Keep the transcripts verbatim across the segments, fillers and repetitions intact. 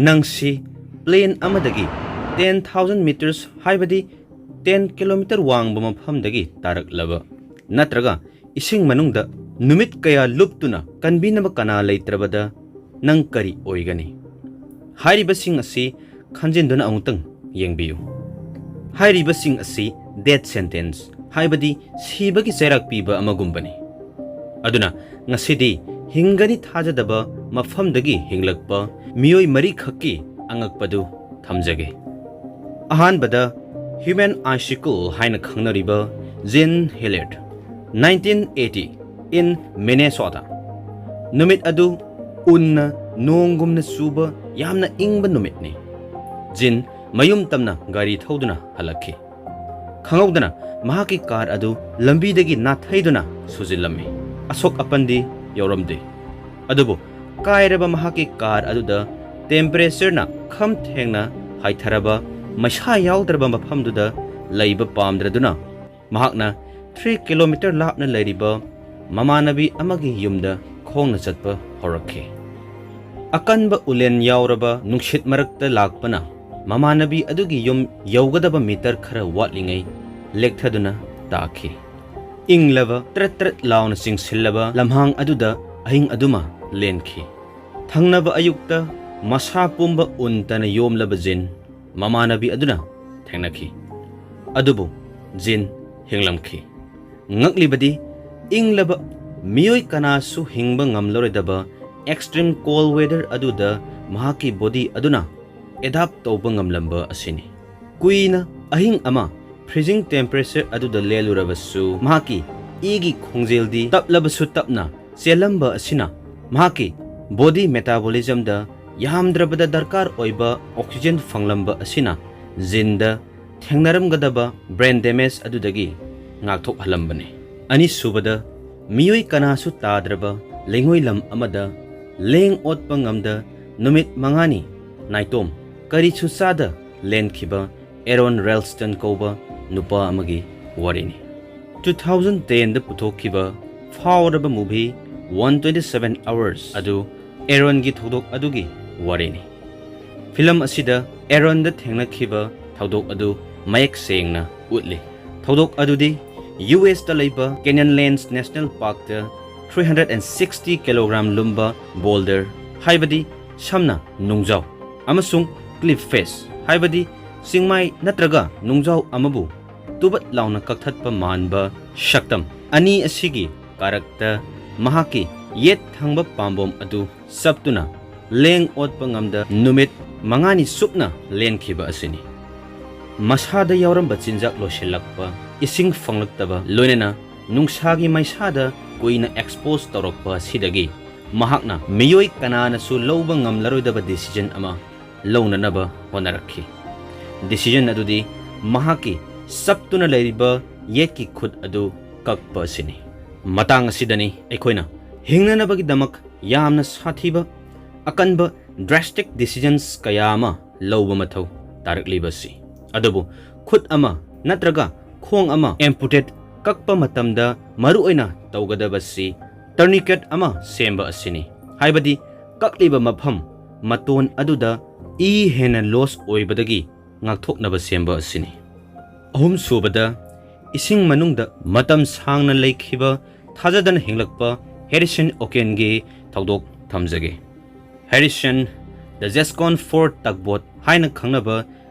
ꯅꯪꯁꯤ plane ꯑꯃꯗꯒꯤ ten thousand meters, ꯍꯥꯏꯕꯗꯤ ten kilometer ꯋꯥꯡꯕ ꯃꯐꯝꯗꯒꯤ ꯇꯥꯔꯛꯂꯕ ꯅꯠꯇ꯭ꯔꯒ ꯏꯁꯤꯡ ꯃꯅꯨꯡꯗ ꯅꯨꯃꯤꯠ ꯀꯌꯥ ꯂꯨꯞꯇꯨꯅ ꯀꯟꯕꯤꯅꯕ ꯀꯅꯥ ꯂꯩꯇ꯭ꯔꯕꯗ ꯅꯪ ꯀꯔꯤ ꯑꯣꯏꯒꯅꯤ? ꯍꯥꯏꯔꯤꯕꯁꯤꯡ ꯑꯁꯤ ꯈꯟꯖꯤꯟꯗꯨꯅ ꯑꯃꯨꯛꯇꯪ ꯌꯦꯡꯕꯤꯌꯨ꯫ ꯍꯥꯏꯔꯤꯕꯁꯤꯡ ꯑꯁꯤ death sentence, ꯍꯥꯏꯕꯗꯤ ꯁꯤꯕꯒꯤ ꯆꯩꯔꯥꯛ ꯄꯤꯕ ꯑꯃꯒꯨꯝꯕꯅꯤ꯫ ꯑꯗꯨꯅ ꯉꯁꯤꯗꯤ ꯍꯤꯡꯒꯅꯤ ꯊꯥꯖꯗꯕ ꯃꯐꯝꯗꯒꯤ ꯍꯤꯡꯂꯛꯄ ꯃꯤꯑꯣꯏ ꯃꯔꯤꯈꯛꯀꯤ ꯑꯉꯛꯄꯗꯨ ꯊꯝꯖꯒꯦ꯫ ꯑꯍꯥꯟꯕꯗ, human icicle ꯍꯥꯏꯅ ꯈꯪꯅꯔꯤꯕ Jean Hilliard, nineteen eighty, in Minnesota꯫ ꯅꯨꯃꯤꯠ ꯑꯗꯨ ꯎꯟꯅ ꯅꯣꯡꯒꯨꯝꯅ ꯆꯨꯕ ꯌꯥꯝꯅ ꯏꯪꯕ ꯅꯨꯃꯤꯠꯅꯤ꯫ ꯖꯤꯟ ꯃꯌꯨꯝ ꯇꯝꯅ ꯒꯥꯔꯤ ꯊꯧꯗꯨꯅ ꯍꯜꯂꯛꯈꯤ꯫ ꯈꯪꯍꯧꯗꯅ ꯃꯍꯥꯛꯀꯤ car ꯑꯗꯨ ꯂꯝꯕꯤꯗꯒꯤ ꯅꯥꯊꯩꯗꯨꯅ ꯁꯨꯖꯤꯜꯂꯝꯃꯤ꯫ ꯑꯁꯣꯛ ꯑꯄꯟꯗꯤ ꯌꯥꯎꯔꯝꯗꯦ꯫ ꯑꯗꯨꯕꯨ ꯀꯥꯏꯔꯕ ꯃꯍꯥꯛꯀꯤ car ꯑꯗꯨꯗ temperatureꯅ ꯈꯝ ꯊꯦꯡꯅ ꯍꯥꯏꯊꯔꯕ ꯃꯩꯁꯥ ꯌꯥꯎꯗ꯭ꯔꯕ ꯃꯐꯝꯗꯨꯗ ꯂꯩꯕ ꯄꯥꯝꯗ꯭ꯔꯗꯨꯅ ꯃꯍꯥꯛꯅ three kilometer ꯂꯥꯞꯅ ꯂꯩꯔꯤꯕ ꯃꯃꯥꯟꯅꯕꯤ ꯑꯃꯒꯤ ꯌꯨꯝꯗ ꯈꯣꯡꯅ ꯆꯠꯄ ꯍꯧꯔꯛꯈꯤ꯫ ꯑꯀꯟꯕ ꯎꯂꯦꯟ ꯌꯥꯎꯔꯕ ꯅꯨꯡꯁꯤꯠ ꯃꯔꯛꯇ ꯂꯥꯛꯄꯅ ꯃꯃꯥꯟꯅꯕꯤ ꯑꯗꯨꯒꯤ ꯌꯨꯝ ꯌꯧꯒꯗꯕ meter ꯈꯔ ꯋꯥꯠꯂꯤꯉꯩ ꯂꯦꯛꯊꯗꯨꯅ ꯇꯥꯈꯤ꯫ ꯏꯪꯂꯕ ꯇ꯭ꯔꯠ ꯇ꯭ꯔꯠ ꯂꯥꯎꯅ ꯆꯤꯡꯁꯤꯜꯂꯕ ꯂꯝꯍꯥꯡ ꯑꯗꯨꯗ ꯑꯍꯤꯡ ꯑꯗꯨꯃ ꯂꯦꯟꯈꯤ꯫ ꯊꯪꯅꯕ ꯑꯌꯨꯛꯇ ꯃꯁꯥ ꯄꯨꯝꯕ ꯎꯟꯇꯅ ꯌꯣꯝꯂꯕ ꯖꯤꯟ ꯃꯃꯥꯟꯅꯕꯤ ꯑꯗꯨꯅ ꯊꯦꯡꯅꯈꯤ꯫ ꯑꯗꯨꯕꯨ ꯖꯤꯟ ꯍꯤꯡꯂꯝꯈꯤ꯫ ꯉꯛꯂꯤꯕꯗꯤ, ꯏꯪꯂꯕ ꯃꯤꯑꯣꯏ ꯀꯅꯥꯁꯨ ꯍꯤꯡꯕ ꯉꯝꯂꯔꯣꯏꯗꯕ extreme cold weather ꯑꯗꯨꯗ ꯃꯍꯥꯛꯀꯤ body ꯑꯗꯨꯅ adapt ꯇꯧꯕ ꯉꯝꯂꯝꯕ ꯑꯁꯤꯅꯤ꯫ ꯀꯨꯏꯅ ꯑꯍꯤꯡ ꯑꯃ freezing temperature ꯑꯗꯨꯗ ꯂꯦꯜꯂꯨꯔꯕꯁꯨ, ꯃꯍꯥꯛꯀꯤ ꯏꯒꯤ ꯈꯣꯡꯖꯦꯜꯗꯤ ꯇꯞꯂꯕꯁꯨ ꯇꯞꯅ ꯆꯦꯜꯂꯝꯕ ꯑꯁꯤꯅ ꯃꯍꯥꯛꯀꯤ body metabolismꯗ ꯌꯥꯝꯗ꯭ꯔꯕꯗ ꯗꯔꯀꯥꯔ ꯑꯣꯏꯕ oxygen ꯐꯪꯂꯝꯕ ꯑꯁꯤꯅ ꯖꯤꯟꯗ ꯊꯦꯡꯅꯔꯝꯒꯗꯕ brain damage ꯑꯗꯨꯗꯒꯤ ꯉꯥꯛꯊꯣꯛꯍꯜꯂꯝꯕꯅꯤ꯫ ꯑꯅꯤꯁꯨꯕꯗ, ꯃꯤꯑꯣꯏ ꯀꯅꯥꯁꯨ ꯇꯥꯗ꯭ꯔꯕ ꯂꯩꯉꯣꯏ ꯂꯝ ꯑꯃꯗ ꯂꯦꯡ ꯑꯣꯠꯄ ꯉꯝꯗ ꯅꯨꯃꯤꯠ ꯃꯉꯥꯅꯤ ꯅꯥꯏꯇꯣꯝ ꯀꯔꯤꯁꯨ ꯆꯥꯗ ꯂꯦꯟꯈꯤꯕ ꯑꯦꯔꯣꯟ ꯔꯦꯜꯁꯇꯟ ꯀꯧꯕ ꯅꯨꯄꯥ ꯑꯃꯒꯤ ꯋꯥꯔꯤꯅꯤ꯫ Two thousand tenꯗ ꯄꯨꯊꯣꯛꯈꯤꯕ ꯐꯥꯎꯔꯕ movie One Twenty Seven Hours ꯑꯗꯨ ꯑꯦꯔꯣꯟꯒꯤ ꯊꯧꯗꯣꯛ ꯑꯗꯨꯒꯤ ꯋꯥꯔꯤꯅꯤ꯫ ꯐꯤꯂꯝ ꯑꯁꯤꯗ ꯑꯦꯔꯣꯟꯗ ꯊꯦꯡꯅꯈꯤꯕ ꯊꯧꯗꯣꯛ ꯑꯗꯨ ꯃꯌꯦꯛ ꯁꯦꯡꯅ ꯎꯠꯂꯤ꯫ ꯊꯧꯗꯣꯛ ꯑꯗꯨꯗꯤ ꯌꯨ ꯑꯦꯁꯇ ꯂꯩꯕ Canyonlands National Parkꯇ three hundred and sixty kilogram ꯂꯨꯝꯕ boulder, ꯍꯥꯏꯕꯗꯤ ꯁꯝꯅ ꯅꯨꯡꯖꯥꯎ, ꯑꯃꯁꯨꯡ cliff face, ꯍꯥꯏꯕꯗꯤ ꯆꯤꯡꯃꯥꯏ ꯅꯠꯇ꯭ꯔꯒ ꯅꯨꯡꯖꯥꯎ ꯑꯃꯕꯨ ꯇꯨꯕꯠ ꯂꯥꯎꯅ ꯀꯛꯊꯠꯄ ꯃꯥꯟꯕ ꯁꯛꯇꯝ ꯑꯅꯤ ꯑꯁꯤꯒꯤ ꯀꯥꯔꯛꯇ ꯃꯍꯥꯛꯀꯤ ꯌꯦꯠ ꯊꯪꯕ ꯄꯥꯝꯕꯣꯝ ꯑꯗꯨ ꯆꯞꯇꯨꯅ ꯂꯦꯡ ꯑꯣꯠꯄ ꯉꯝꯗ ꯅꯨꯃꯤꯠ ꯃꯉꯥꯅꯤ ꯆꯨꯞꯅ ꯂꯦꯟꯈꯤꯕ ꯑꯁꯤꯅꯤ꯫ ꯃꯁꯥꯗ ꯌꯥꯎꯔꯝꯕ ꯆꯤꯟꯖꯥꯛ ꯂꯣꯏꯁꯤꯜꯂꯛꯄ, ꯏꯁꯤꯡ ꯐꯪꯂꯛꯇꯕ, ꯂꯣꯏꯅꯅ ꯅꯨꯡꯁꯥꯒꯤ ꯃꯩꯁꯥꯗ ꯀꯨꯏꯅ expose ꯇꯧꯔꯛꯄ ꯑꯁꯤꯗꯒꯤ ꯃꯍꯥꯛꯅ ꯃꯤꯑꯣꯏ ꯀꯅꯥꯅꯁꯨ ꯂꯧꯕ ꯉꯝꯂꯔꯣꯏꯗꯕ decision ꯑꯃ ꯂꯧꯅꯅꯕ ꯍꯣꯠꯅꯔꯛꯈꯤ꯫ Decision ꯑꯗꯨꯗꯤ ꯃꯍꯥꯛꯀꯤ ꯆꯞꯇꯨꯅ ꯂꯩꯔꯤꯕ ꯌꯦꯠꯀꯤ ꯈꯨꯠ ꯑꯗꯨ ꯀꯛꯄ ꯑꯁꯤꯅꯤ꯫ ꯃꯇꯥꯡ ꯑꯁꯤꯗꯅꯤ ꯑꯩꯈꯣꯏꯅ ꯍꯤꯡꯅꯅꯕꯒꯤꯗꯃꯛ ꯌꯥꯝꯅ ꯁꯥꯊꯤꯕ, ꯑꯀꯟꯕ, drastic decisions ꯀꯌꯥ ꯑꯃ ꯂꯧꯕ ꯃꯊꯧ ꯇꯥꯔꯛꯂꯤꯕꯁꯤ꯫ ꯑꯗꯨꯕꯨ ꯈꯨꯠ ꯑꯃ ꯅꯠꯇ꯭ꯔꯒ ꯈꯣꯡ ꯑꯃ amputate, ꯀꯛꯄ ꯃꯇꯝꯗ ꯃꯔꯨꯑꯣꯏꯅ ꯇꯧꯒꯗꯕꯁꯤ tourniquet ꯑꯃ ꯁꯦꯝꯕ ꯑꯁꯤꯅꯤ, ꯍꯥꯏꯕꯗꯤ ꯀꯛꯂꯤꯕ ꯃꯐꯝ, ꯃꯇꯣꯟ ꯑꯗꯨꯗ ꯏ ꯍꯦꯟꯅ loss ꯑꯣꯏꯕꯗꯒꯤ ꯉꯥꯛꯊꯣꯛꯅꯕ ꯁꯦꯝꯕ ꯑꯁꯤꯅꯤ꯫ ꯑꯍꯨꯝꯁꯨꯕꯗ, ꯏꯁꯤꯡ ꯃꯅꯨꯡꯗ ꯃꯇꯝ ꯁꯥꯡꯅ ꯂꯩꯈꯤꯕ, ꯊꯥꯖꯗꯅ ꯍꯤꯡꯂꯛꯄ Harrison Okon ꯒꯤ ꯊꯧꯗꯣꯛ ꯊꯝꯖꯒꯦ꯫ Harrison, the Gascon Four tugboat ꯍꯥꯏꯅ ꯈꯪꯅꯕ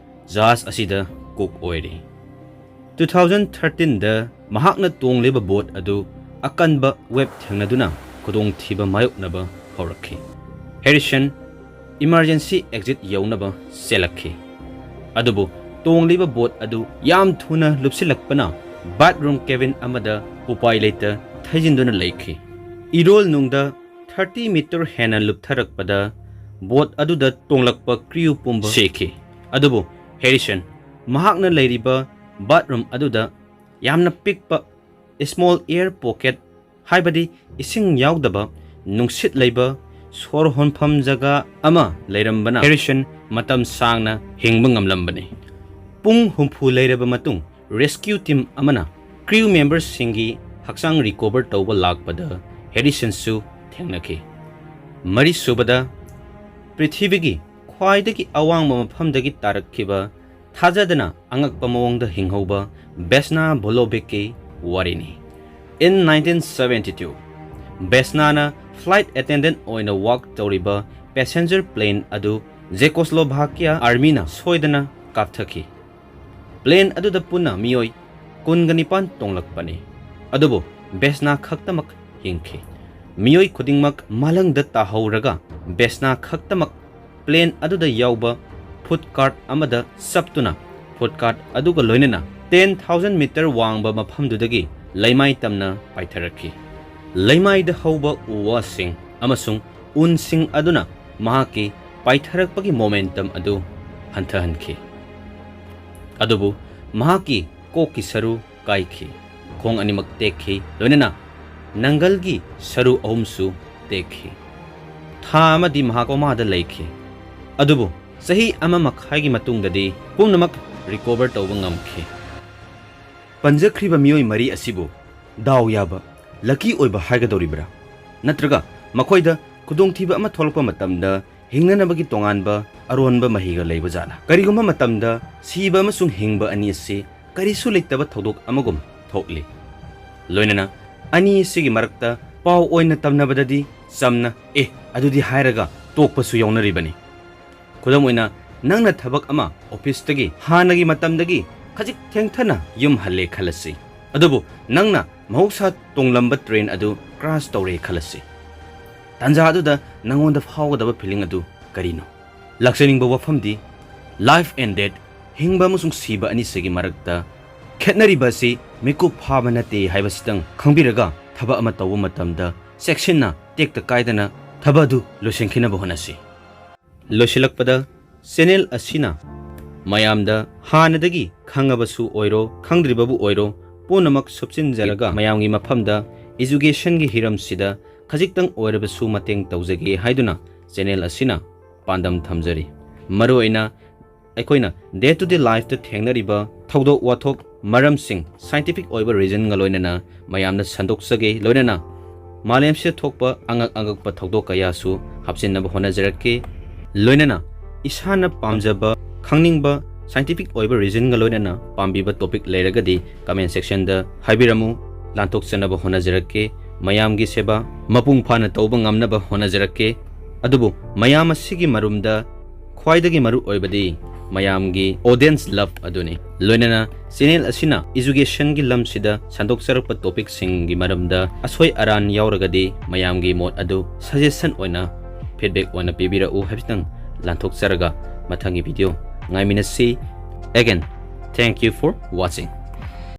ꯖꯍꯥꯖ ꯑꯁꯤꯗ cook ꯑꯣꯏꯔꯤ꯫ Two thousand thirteen ꯗ ꯃꯍꯥꯛꯅ ꯇꯣꯡꯂꯤꯕ boat ꯑꯗꯨ ꯑꯀꯟꯕ wave ꯊꯦꯡꯅꯗꯨꯅ ꯈꯨꯗꯣꯡꯊꯤꯕ ꯃꯥꯌꯣꯛꯅꯕ ꯍꯧꯔꯛꯈꯤ꯫ Harrison emergency exit ꯌꯧꯅꯕ ꯆꯦꯜꯂꯛꯈꯤ꯫ ꯑꯗꯨꯕꯨ ꯇꯣꯡꯂꯤꯕ boat ꯑꯗꯨ ꯌꯥꯝ ꯊꯨꯅ ꯂꯨꯞꯁꯤꯜꯂꯛꯄꯅ bathroom cabin ꯑꯃꯗ ꯎꯄꯥꯏ ꯂꯩꯇ ꯊꯩꯖꯤꯟꯗꯨꯅ ꯂꯩꯈꯤ꯫ ꯏꯔꯣꯜꯅꯨꯡꯗ thirty meter ꯍꯦꯟꯅ ꯂꯨꯞꯊꯔꯛꯄꯗ boat ꯑꯗꯨꯗ ꯇꯣꯡꯂꯛꯄ crew ꯄꯨꯝꯕ ꯁꯤꯈꯤ꯫ ꯑꯗꯨꯕꯨ Harrison ꯃꯍꯥꯛꯅ ꯂꯩꯔꯤꯕ bathroom ꯑꯗꯨꯗ ꯌꯥꯝꯅ ꯄꯤꯛꯄ small air pocket, ꯍꯥꯏꯕꯗꯤ ꯏꯁꯤꯡ ꯌꯥꯎꯗꯕ, ꯅꯨꯡꯁꯤꯠ ꯂꯩꯕ, ꯁꯣꯔ ꯍꯣꯟꯐꯝ ꯖꯒꯥ ꯑꯃ ꯂꯩꯔꯝꯕꯅ Harrison ꯃꯇꯝ ꯁꯥꯡꯅ ꯍꯤꯡꯕ ꯉꯝꯂꯝꯕꯅꯤ꯫ ꯄꯨꯡ ꯍꯨꯝꯐꯨ ꯂꯩꯔꯕ ꯃꯇꯨꯡ rescue team ꯑꯃꯅ crew member ꯁꯤꯡꯒꯤ ꯍꯛꯆꯥꯡ recover ꯇꯧꯕ ꯂꯥꯛꯄꯗ Harrison ꯁꯨ ꯊꯦꯡꯅꯈꯤ꯫ ꯃꯔꯤꯁꯨꯕꯗ, ꯄ꯭ꯔꯤꯊꯤꯕꯤꯒꯤ ꯈ꯭ꯋꯥꯏꯗꯒꯤ ꯑꯋꯥꯡꯕ ꯃꯐꯝꯗꯒꯤ ꯇꯥꯔꯛꯈꯤꯕ ꯊꯥꯖꯗꯅ ꯑꯉꯛꯄ ꯃꯑꯣꯡꯗ ꯍꯤꯡꯍꯧꯕ ꯕꯦꯁꯅꯥ ꯚꯣꯂꯣꯕꯦꯛꯀꯤ ꯋꯥꯔꯤꯅꯤ꯫ In nineteen seventy-two, ꯕꯦꯁꯅꯥꯅ flight attendant ꯑꯣꯏꯅ work ꯇꯧꯔꯤꯕ passenger plane ꯑꯗꯨ ꯖꯦꯀꯣꯁꯂꯣꯚꯥꯀꯤꯌꯥ armyꯅ ꯁꯣꯏꯗꯅ ꯀꯥꯞꯊꯈꯤ꯫ Plane ꯑꯗꯨꯗ ꯄꯨꯟꯅ ꯃꯤꯑꯣꯏ ꯀꯨꯟꯒ ꯅꯤꯄꯥꯟ ꯇꯣꯡꯂꯛꯄꯅꯤ꯫ ꯑꯗꯨꯕꯨ ꯕꯦꯁꯅꯥ ꯈꯛꯇꯃꯛ ꯍꯤꯡꯈꯤ꯫ ꯃꯤꯑꯣꯏ ꯈꯨꯗꯤꯡꯃꯛ ꯃꯥꯂꯪꯗ ꯇꯥꯍꯧꯔꯒ ꯕꯦꯁꯅꯥ ꯈꯛꯇꯃꯛ plane ꯑꯗꯨꯗ ꯌꯥꯎꯕ food cart ꯑꯃꯗ ꯆꯞꯇꯨꯅ food cart ꯑꯗꯨꯒ ꯂꯣꯏꯅꯅ ten thousand meter ꯋꯥꯡꯕ ꯃꯐꯝꯗꯨꯗꯒꯤ ꯂꯩꯃꯥꯏ ꯇꯝꯅ ꯄꯥꯏꯊꯔꯛꯈꯤ꯫ ꯂꯩꯃꯥꯏꯗ ꯍꯧꯕ ꯎ ꯋꯥꯁꯤꯡ ꯑꯃꯁꯨꯡ ꯎꯟꯁꯤꯡ ꯑꯗꯨꯅ ꯃꯍꯥꯛꯀꯤ ꯄꯥꯏꯊꯔꯛꯄꯒꯤ momentum ꯑꯗꯨ ꯍꯟꯊꯍꯟꯈꯤ꯫ ꯑꯗꯨꯕꯨ ꯃꯍꯥꯛꯀꯤ ꯀꯣꯛꯀꯤ ꯁꯔꯨ ꯀꯥꯏꯈꯤ, ꯈꯣꯡ ꯑꯅꯤꯃꯛ ꯇꯦꯛꯈꯤ, ꯂꯣꯏꯅꯅ ꯅꯪꯒꯜꯒꯤ ꯁꯔꯨ ꯑꯍꯨꯝꯁꯨ ꯇꯦꯛꯈꯤ꯫ ꯊꯥ ꯑꯃꯗꯤ ꯃꯍꯥꯛ ꯀꯣꯃꯥꯗ ꯂꯩꯈꯤ꯫ ꯑꯗꯨꯕꯨ ꯆꯍꯤ ꯑꯃ ꯃꯈꯥꯏꯒꯤ ꯃꯇꯨꯡꯗꯗꯤ ꯄꯨꯝꯅꯃꯛ recover ꯇꯧꯕ ꯉꯝꯈꯤ꯫ ꯄꯟꯖꯈ꯭ꯔꯤꯕ ꯃꯤꯑꯣꯏ ꯃꯔꯤ ꯑꯁꯤꯕꯨ ꯗꯥꯎ ꯌꯥꯕ, lucky ꯑꯣꯏꯕ ꯍꯥꯏꯒꯗꯧꯔꯤꯕ꯭ꯔꯥ? ꯅꯠꯇ꯭ꯔꯒ ꯃꯈꯣꯏꯗ ꯈꯨꯗꯣꯡꯊꯤꯕ ꯑꯃ ꯊꯣꯛꯂꯛꯄ ꯃꯇꯝꯗ ꯍꯤꯡꯅꯅꯕꯒꯤ ꯇꯣꯉꯥꯟꯕ ꯑꯔꯣꯟꯕ ꯃꯍꯤꯒ ꯂꯩꯕ ꯖꯥꯠꯂꯥ? ꯀꯔꯤꯒꯨꯝꯕ ꯃꯇꯝꯗ ꯁꯤꯕ ꯑꯃꯁꯨꯡ ꯍꯤꯡꯕ ꯑꯅꯤ ꯑꯁꯤ ꯀꯔꯤꯁꯨ ꯂꯩꯇꯕ ꯊꯧꯗꯣꯛ ꯑꯃꯒꯨꯝ ꯊꯣꯛꯂꯤ꯫ ꯂꯣꯏꯅꯅ ꯑꯅꯤ ꯑꯁꯤꯒꯤ ꯃꯔꯛꯇ ꯄꯥꯎ ꯑꯣꯏꯅ ꯇꯝꯅꯕꯗꯗꯤ ꯆꯝꯅ "ꯑꯦ, ꯑꯗꯨꯗꯤ" ꯍꯥꯏꯔꯒ ꯇꯣꯛꯄꯁꯨ ꯌꯥꯎꯅꯔꯤꯕꯅꯤ꯫ ꯈꯨꯗꯝ ꯑꯣꯏꯅ, ꯅꯪꯅ ꯊꯕꯛ ꯑꯃ officeꯇꯒꯤ ꯍꯥꯟꯅꯒꯤ ꯃꯇꯝꯗꯒꯤ ꯈꯖꯤꯛ ꯊꯦꯡꯊꯅ ꯌꯨꯝ ꯍꯜꯂꯦ ꯈꯜꯂꯁꯤ꯫ ꯑꯗꯨꯕꯨ ꯅꯪꯅ ꯃꯍꯧꯁꯥ ꯇꯣꯡꯂꯝꯕ train ꯑꯗꯨ crash ꯇꯧꯔꯦ ꯈꯜꯂꯁꯤ꯫ ꯇꯥꯟꯖꯥ ꯑꯗꯨꯗ ꯅꯪꯉꯣꯟꯗ ꯐꯥꯎꯒꯗꯕ feeling ꯑꯗꯨ ꯀꯔꯤꯅꯣ? ꯂꯥꯛꯆꯅꯤꯡꯕ ꯋꯥꯐꯝꯗꯤ, life and death, ꯍꯤꯡꯕ ꯑꯃꯁꯨꯡ ꯁꯤꯕ ꯑꯅꯤꯁꯤꯒꯤ ꯃꯔꯛꯇ ꯈꯦꯠꯅꯔꯤꯕ ꯑꯁꯤ ꯃꯤꯀꯨꯞ ꯐꯥꯕ ꯅꯠꯇꯦ ꯍꯥꯏꯕꯁꯤꯇꯪ ꯈꯪꯕꯤꯔꯒ ꯊꯕꯛ ꯑꯃ ꯇꯧꯕ ꯃꯇꯝꯗ ꯆꯦꯛꯁꯤꯟꯅ, ꯇꯦꯛꯇ ꯀꯥꯏꯗꯅ ꯊꯕꯛ ꯑꯗꯨ ꯂꯣꯏꯁꯤꯟꯈꯤꯅꯕ ꯍꯣꯠꯅꯁꯤ꯫ ꯂꯣꯏꯁꯤꯜꯂꯛꯄꯗ, channel ꯑꯁꯤꯅ ꯃꯌꯥꯝꯗ ꯍꯥꯟꯅꯗꯒꯤ ꯈꯪꯉꯕꯁꯨ ꯑꯣꯏꯔꯣ, ꯈꯪꯗ꯭ꯔꯤꯕꯕꯨ ꯑꯣꯏꯔꯣ, ꯄꯨꯝꯅꯃꯛ ꯁꯨꯞꯆꯤꯟꯖꯔꯒ ꯃꯌꯥꯝꯒꯤ ꯃꯐꯝꯗ educationꯒꯤ ꯍꯤꯔꯝꯁꯤꯗ ꯈꯖꯤꯛꯇꯪ ꯑꯣꯏꯔꯕꯁꯨ ꯃꯇꯦꯡ ꯇꯧꯖꯒꯦ ꯍꯥꯏꯗꯨꯅ channel ꯑꯁꯤꯅ ꯄꯥꯟꯗꯝ ꯊꯝꯖꯔꯤ꯫ ꯃꯔꯨꯑꯣꯏꯅ ꯑꯩꯈꯣꯏꯅ day to day lifeꯇ ꯊꯦꯡꯅꯔꯤꯕ ꯊꯧꯗꯣꯛ ꯋꯥꯊꯣꯛ ꯃꯔꯝꯁꯤꯡ scientific ꯑꯣꯏꯕ reasonꯒ ꯂꯣꯏꯅꯅ ꯃꯌꯥꯝꯗ ꯁꯟꯗꯣꯛꯆꯒꯦ, ꯂꯣꯏꯅꯅ ꯃꯥꯂꯦꯝꯁꯤꯗ ꯊꯣꯛꯄ ꯑꯉꯛ ꯑꯉꯛꯄ ꯊꯧꯗꯣꯛ ꯀꯌꯥꯁꯨ ꯍꯥꯞꯆꯤꯟꯅꯕ ꯍꯣꯠꯅꯖꯔꯛꯀꯦ꯫ ꯂꯣꯏꯅꯅ ꯏꯁꯥꯅ ꯄꯥꯝꯖꯕ, ꯈꯪꯅꯤꯡꯕ, scientific ꯑꯣꯏꯕ reasonꯒ ꯂꯣꯏꯅꯅ ꯄꯥꯝꯕꯤꯕ topic ꯂꯩꯔꯒꯗꯤ comment sectionꯗ ꯍꯥꯏꯕꯤꯔꯝꯃꯨ꯫ ꯂꯥꯟꯊꯣꯛꯆꯅꯕ ꯍꯣꯠꯅꯖꯔꯛꯀꯦ꯫ ꯃꯌꯥꯝꯒꯤ ꯁꯦꯕꯥ ꯃꯄꯨꯡ ꯐꯥꯅ ꯇꯧꯕ ꯉꯝꯅꯕ ꯍꯣꯠꯅꯖꯔꯛꯀꯦ꯫ ꯑꯗꯨꯕꯨ ꯃꯌꯥꯝ ꯑꯁꯤꯒꯤ ꯃꯔꯨꯝꯗ ꯈ꯭ꯋꯥꯏꯗꯒꯤ ꯃꯔꯨ ꯑꯣꯏꯕꯗꯤ ꯃꯌꯥꯝꯒꯤ audience love ꯑꯗꯨꯅꯤ꯫ ꯂꯣꯏꯅꯅ channel ꯑꯁꯤꯅ educationꯒꯤ ꯂꯝꯁꯤꯗ ꯁꯟꯗꯣꯛꯆꯔꯛꯄ topicꯁꯤꯡꯒꯤ ꯃꯔꯝꯗ ꯑꯁꯣꯏ ꯑꯔꯥꯟ ꯌꯥꯎꯔꯒꯗꯤ ꯃꯌꯥꯝꯒꯤ ꯃꯣꯠ ꯑꯗꯨ suggestion ꯑꯣꯏꯅ feedback ꯑꯣꯏꯅ ꯄꯤꯕꯤꯔꯛꯎ ꯍꯥꯏꯕꯁꯤꯇꯪ ꯂꯥꯟꯊꯣꯛꯆꯔꯒ ꯃꯊꯪꯒꯤ video ꯉꯥꯏꯃꯤꯟꯅꯁꯤ꯫ Again, thank you for watching.